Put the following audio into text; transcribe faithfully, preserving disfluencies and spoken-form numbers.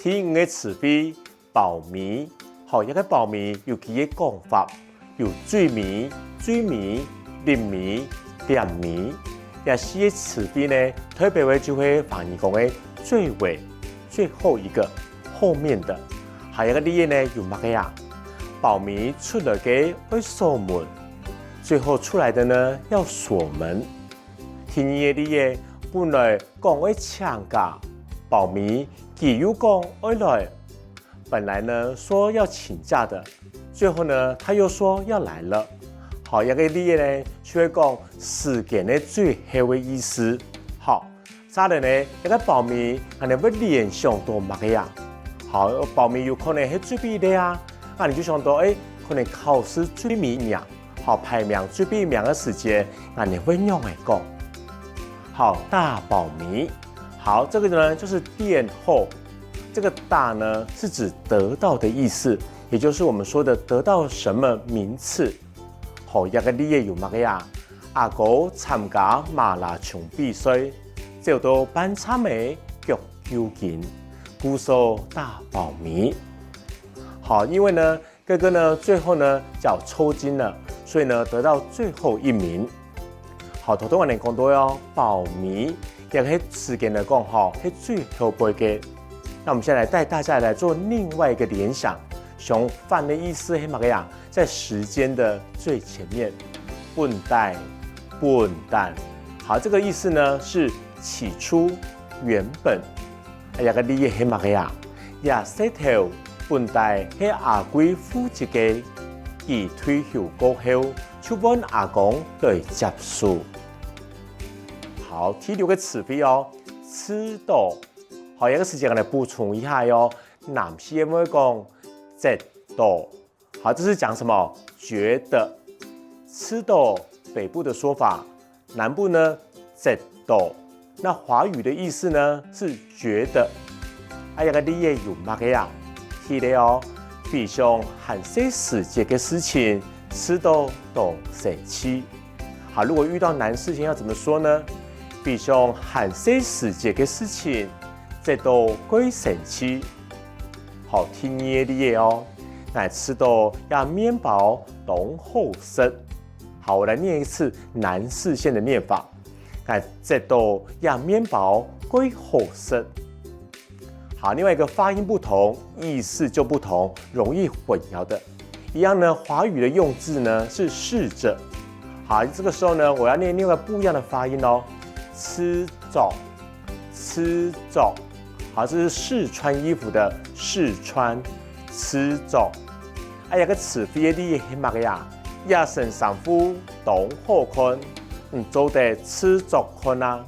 第五个詞彙，包尾。好，這个包尾有幾个講法，有嘴尾、嘴尾、臨尾、點尾。這四个詞彙呢，代表个就係華語講个最尾、最後一個、後面的。還有一個例仔呢，有麼个啊？包尾出來个愛鎖門，最後出來的呢要鎖門。第二個例仔，本來講愛請假，包尾佢又講愛來。本來呢說要請假的，最後呢他又說要來了。好，這個例仔呢，就係講時間个最後个意思。好，再來呢，這個包尾，𠊎等會聯想到麼个啊？好，包尾有可能係最尾个啊，啊你就想到，誒，可能考試最尾名，好，排名最尾名个時節，𠊎等會仰仔講？好，打包尾。好，這個呢就是點好。這個打呢是指得到的意思，也就是我們說的得到什麼名次。好，這個例仔有麼个啊？阿哥參加馬拉松比賽，走到半站仔腳抽筋，故所打包尾。好，因為呢，哥哥呢最後呢腳抽筋了，所以呢得到最後一名。好，頭頭𠊎等講到哦，包尾，這個時間來講吼，係最後背个。那我們現在來帶大家來做另外一個聯想，相反的意思係麼个啊？在時間的最前面，本底、本旦。好，這個意思呢是起初、原本。啊，這個例仔係麼个啊？這事頭本底係阿貴負責个，佢退休過後就換阿公來接手。好，第六個詞彙哦，刺著。好，這個時間來補充一下喲。南四縣會講，摻著。好，這是講什麼？覺得。刺著，北部的說法，南部呢，摻著。那華語的意思呢，是覺得。啊，這個例仔有麼个啊？第一個哦，回想還細時節个事情，刺著當生趣。好，如果遇到難事情要怎麼說呢？回想還細時節个事情，摻著蓋生趣。好，第二個例仔哦，𠊎刺著這麵包當好食。好，我來念一次南四縣的念法。𠊎摻著這麵包蓋好食。好，另外一個發音不同，意思就不同，容易混淆的。一樣呢，華語的用字呢是試著。好，這個時候呢，我要念另外不一樣的發音哦，刺著，刺著。好，這是試穿衣服的試穿，刺著。啊，這個詞彙个例仔係麼个啊？這身衫褲當好看，你做得試著看啊。